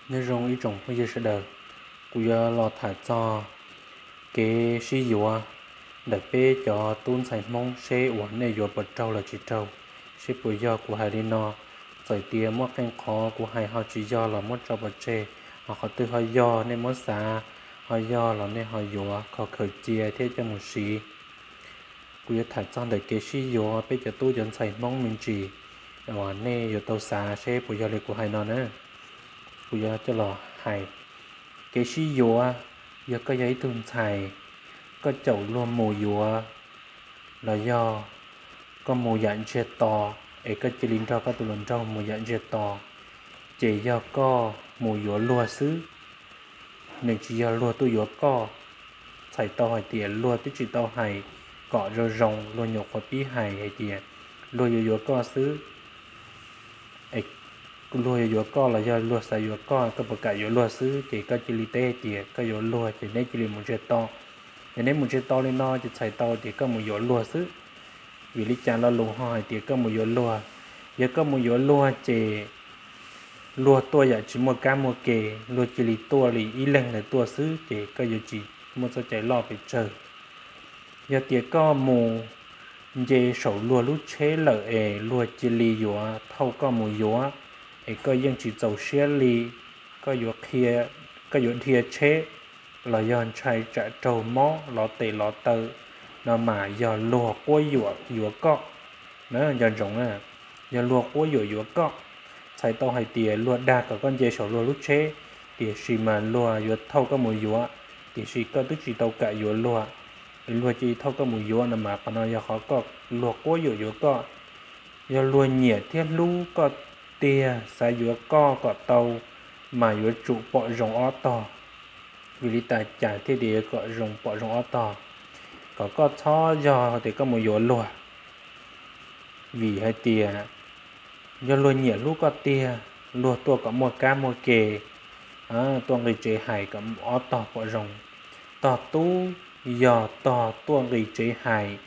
Nyob zoo ib tsoom phooj ywg sawv daws, kuv yuav los tham txog kev sib yuav ntawm peb cov tub ntxhais Hmoob seb uas nej yuav puas raug los tsis raug, seb puas yog kuv hais li no. Txawm tias muaj qee qhov kuv hais ho tsis yog los muab tso pov tseg, ho qhov twg ho yog nej muab xav, ho yog los nej ho yuav kho khaws cia thiab coj mus siv. Kuv yuav tham txog ntawm kev sib yuav peb cov tub cov ntxhais Hmoob me ntsis, uas nej yuav tau xav seb puas yog li kuv hais no na. Kuv yuav coj los hais, kev sib yuav, yog koj yog ib tug ntxhais, koj caum luag mus yuav, los yog koj mus yam ntsiag to, es koj cia li nrog koj tus hluas nraug mus yam ntsiag to, ces yog koj mus yuav luag xwb, nws tsis yog luag tuaj yuav koj. Txhais tau hais tias luag twb tsis tau hais kom zoo zoo, luag nyuam qhuav pib hais hais tias luag yuav yuav koj xwb. Luag yuav yuav koj los yog luag xav yuav koj, koj puas kam yuav luag xwb, ces koj cia li teb hais tias koj yuav luag, ces neb cia li mus ntsiag to. Yog neb mus ntsiag to li no ces txhais tau tias koj mus yuav luag xwb. Vim li cas lo lus ho hais tias koj mus yuav luag? Yog koj mus yuav luag ces luag tuaj yam tsis muaj kab muaj ke, luag cia li tuaj li ib leeg ntawd tuaj xwb, ces koj yuav tsis muaj txoj cai loj pes tsawg. Yog tias koj mus nce saum luag lub tsheb lawm es luag cia li yuav thauj koj mus yuav, es koj yeej tsis txaus siab li, koj yuav dhia tsheb los yog ntshai tsam raug mob lov tes lov taw no mas yog luag quab yuam yuav koj. Nco ntsoov, yog luag quab yuam yuav koj. Txhais tau hais tias luag dag kom koj nce saum luag lub tsheb, tiam sis mas luag yuav thauj koj mus yuav, tiam sis koj twb tsis tau kam yuav luag, es luag cia li thauj koj mus yuav no mas qhov no yog qhov koj, luag quab yuam yuav koj. Yog luag nyiam thiab hlub koj tiag, xav yuav koj kom tau, mas yuav tsum pom zoo ob tog. Vim li cas thiaj tias yuav kom zoo, pom zoo ob tog? Kom koj txhob yog tias koj mus yuav luag. Vim hais tias yog luag nyiam hlub koj tiag, luag tuaj kom muaj kab muaj ke, tuaj nqis tsev hais kom ob tog pom zoo. Tog tub yog tog tuaj nqis tsev hais,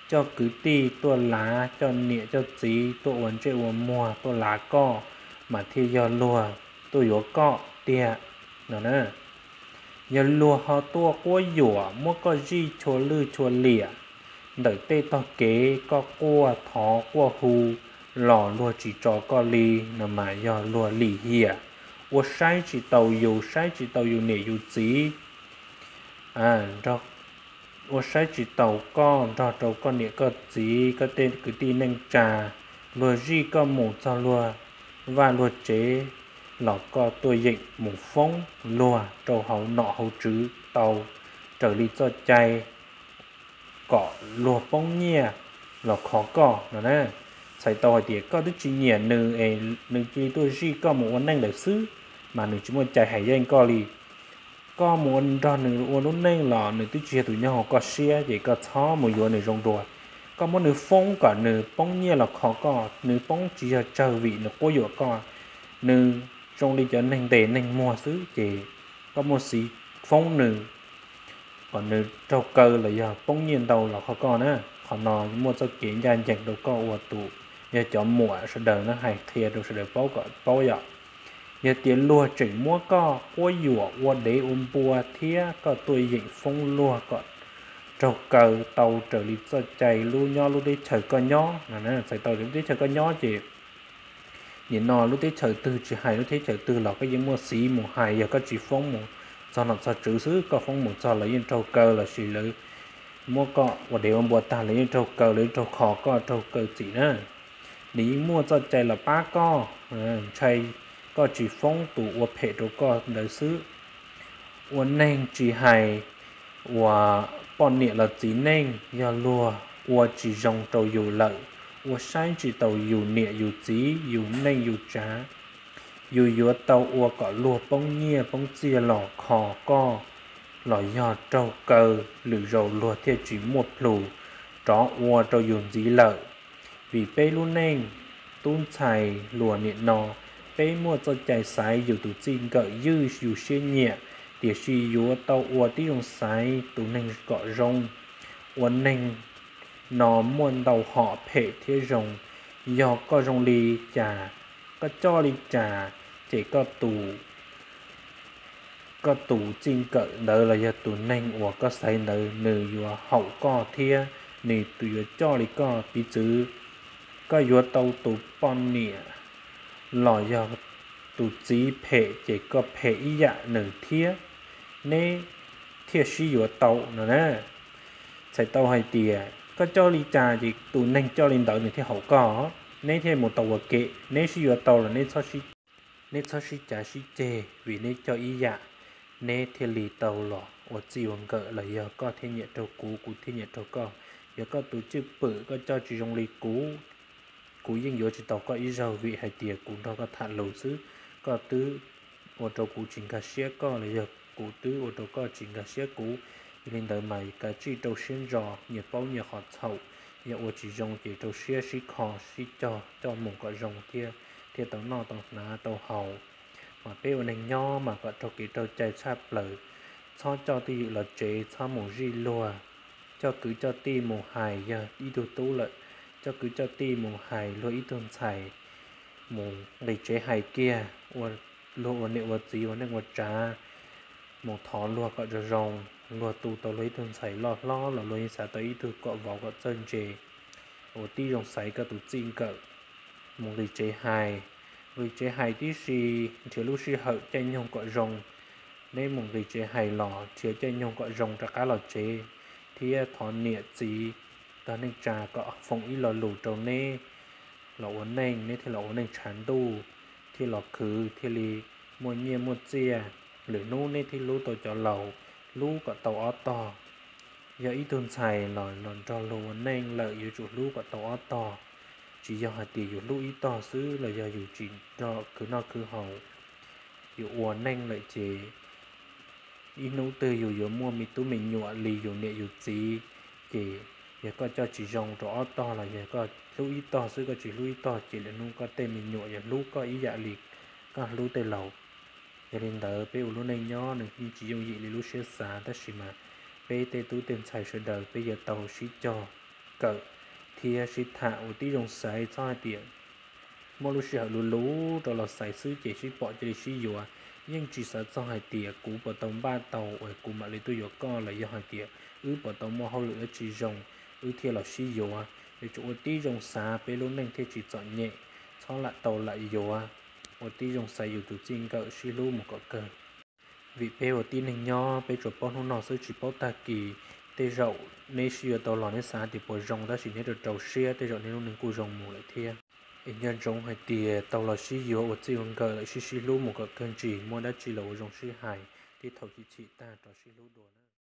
coj kwv tij tuaj lav, coj niam coj txiv tuaj ua ntsej ua muag tuaj lav koj, mas thiaj yog luag tuaj yuav koj tiag no na. Yog luag ho tuaj quab yuam muab koj zij chua lwj chua liam ntawm tej tog kev, koj quaj thov quaj hu los luag tsis tso koj li no mas yog luag lim hiam, ua saib tsis taus yus, saib tsis taus yus niam yus txiv, ua saib tsis taus koj nrog rau koj niam koj txiv, koj tej kwv tij neej tsa. Luag zij koj mus txog luag vaj luag tsev los koj tuaj yeem mus foob luag rau hauv nom hauv tswv tau raws li txoj cai kom luag poob nyiaj los kho koj no na. Txhais tau hais tias koj twb tsis nyiam nws es nws cia li tuaj zij koj mus ua neej lawm xwb, mas nws tsis muaj cai hais yeej koj li. Koj mus nrog nws ua lub neej los nws twb tsis yog tus nyob hauv koj siab, ces koj txhob mus yuav nws zoo dua. Koj muab nws foob kom nws poob nyiaj los kho koj, nws poob tsis yog tsawg vim nws quab yuam koj. Nws zoo li cov neeg ntes neeg muag xwb, ces koj muaj xiv foob nws kom nws raug kaw los yog poob nyiaj ntau los kho koj na. Qhov no muaj txoj kev ncaj ncees rau koj ua tus, yog cov muam sawv daws na, hais qhia rau sawv daws paub kom paub yom. Yog tias luag tseem muab koj quab yuam ua dev ua npua thiab koj tuaj yeem foob luag kom raug kaw tau raws li txoj cai lub nyob lub teb chaws koj nyob no, txhais tau lub teb chaws koj nyob ces nim no lub teb chaws twg tsis hais lub teb chaws twg los koj yeej muaj xiv mus hais, yog koj tsis foob mus txog nom txog tswv xwb, koj foob mus txog lawv yeej raug kaw lossis lawv muab koj ua dev ua npua tag lawv yeej raug kaw, lawv yeej raug kho koj raug kaw txim na. Nws yeej muaj txoj cai los pab koj, ntshai koj tsis foob tus ua phem rau koj ntawd xwb. Ua neeg tsis hais uas poj niam los txiv neej, yog luag ua tsis zoo rau yus lawm, ua saib tsis taus yus niam yus txiv yus neej yus tsav, yus yuav tau ua kom luag poob nyiaj poob txiaj los kho koj, los yog raug kaw, lwm zaus luag thiaj tsis muaj plhus rov ua rau yus ntxiv lawm. Vim peb lub neej tub ntxhais hluas nim no, peb muaj txoj cai xaiv yus tus txij nkawm ywj yus siab nyiam, tiam sis yuav tau ua tib zoo xaiv tus neeg kom zoo. Ua neeg no muaj ntau hom phem thiab zoo. Yog koj zoo li cas, koj coj li cas, ces koj tus koj tus txij nkawm ntawd los yog tus neeg uas koj xaiv ntawd nws yuav haum koj thiab nws tus yuav coj li koj. Piv txwv koj yuav tau tus poj niam los yog tus txiv phem ces koj phem ib yam nws thiab, neb thiaj sib yuav tau no na. Txhais tau hais tias koj coj li cas ces tus neeg coj li ntawd nws thiaj haum koj, neb thiaj mus tau ua ke. Neb sib yuav tau los neb txhob sib cav sib ceg vim neb coj ib yam, neb thiaj li tau los ua txij ua nkawm los yog koj thiaj nyiam rau kuv, kuv thiaj nyiam rau koj. Yog koj tus cwj pwm koj coj tsis zoo li kuv, kuv yeej yuav tsis tau koj ib zaug vim hais tias kuv nrog koj tham lus xwb, koj twb ua rau kuv tsis nkag siab koj los yog kuv twb ua rau koj tsis nkag siab kuv. Yog li ntawd mas kav tsij rau siab ntso, nyias paub nyias qhov txhaum, yog ua tsis zoo ces rau siab sib kho sib cog coj mus kom zoo thiab thiaj tau noj tau hnav tau haus. Mas peb ua neeg nyob mas kom raug kev raug cai tshaj plaws, txhob coj twj ywm los tsev, txhob mus zij luag, coj kwv coj tij mus hais, yog ib tug tub lawm, coj kwv coj tij mus hais luag ib tug ntxhais, mus nqis tsev hais kiag, ua luag ua niam ua txiv ua neej ua tsav, mus thov luag kom zoo zoo, luag tu tau luag ib tug ntxhais loj hlob los luag yeej xav tau ib tug kom vauv kom txawj ntse. Ua tib zoo xaiv koj tus txij nkawm, mus nqis tsev hais, nqis tsev hais tib si, nrhiav lub sij hawm caij nyoog kom zoo, neb mus nqis tsev hais los nrhiav caij nyoog kom zoo rov qab los tsev, thiab thov niam txiv tog neej tsa kom foom ib lo lus rau neb los ua neej, neb thiaj los ua neej tshav ntuj, thiaj los khwv thiaj li muaj nyiaj muaj txiaj, lwm hnub neb thiaj hlub tau cov laus, hlub kom tau ob tog. Yog ib tug ntxhais los los nrog luag ua neej lawm yuav tsum hlub kom tau ob tog, tsis yog hais tias yus hlub ib tog xwb los yog yus tsis nrog khwv noj khwv haus, yus ua neej lawm ces ib hnub twg yus yuav muaj me tub me nyuam li yus niam yus txiv, ces yog koj coj tsis zoo rau ob tog los yog koj hlub ib tog xwb koj tsis hlub ib tog ces lwm hnub koj tej me nyuam yuav hlub koj ib yam li koj hlub tej laus. Yog li ntawd peb ua lub neej nyob nws yeej tsis yooj yim li lub siab xav, tab sis mas peb tej tub tej ntxhais sawv daws peb yuav tau sib cog kawm thiab sib tham ua tib zoo xaiv, txhob hais tias muaj lub sij hawm luv luv rau los xaiv xwb ces sib pom cia li sib yuav. Yeej tsis xav txog hais tias kuv puas tau npaj tau uas kuv mam li tuaj yuav koj los yog hais tias wb puas tau muaj hauj lwm dab tsi zoo wb thiaj los sib yuav. Yuav tsum ua tib zoo xav peb lub neej thiaj tsis txom nyem, txhob lam tau lam yuav. Ua tib zoo xaiv yus tus txij nkawm sib hlub mus kom kawg. Vim peb ua tib neeg nyob peb tsuas paub hnub no xwb tsis paub tag kis. Tej zaum neb sib yuav tau los neb xav tias puas zoo tab sis neb rau rau siab tej zaum neb lub neej kuj zoo mus lawm thiab. Es nco ntsoov hais tias tau los sib yuav ua txij ua nkawm lawm sib sib hlub mus kom kawg ntsis, muaj dab tsi los ua zoo sib hais thiab thaum chim chim tag rov sib hlub dua na.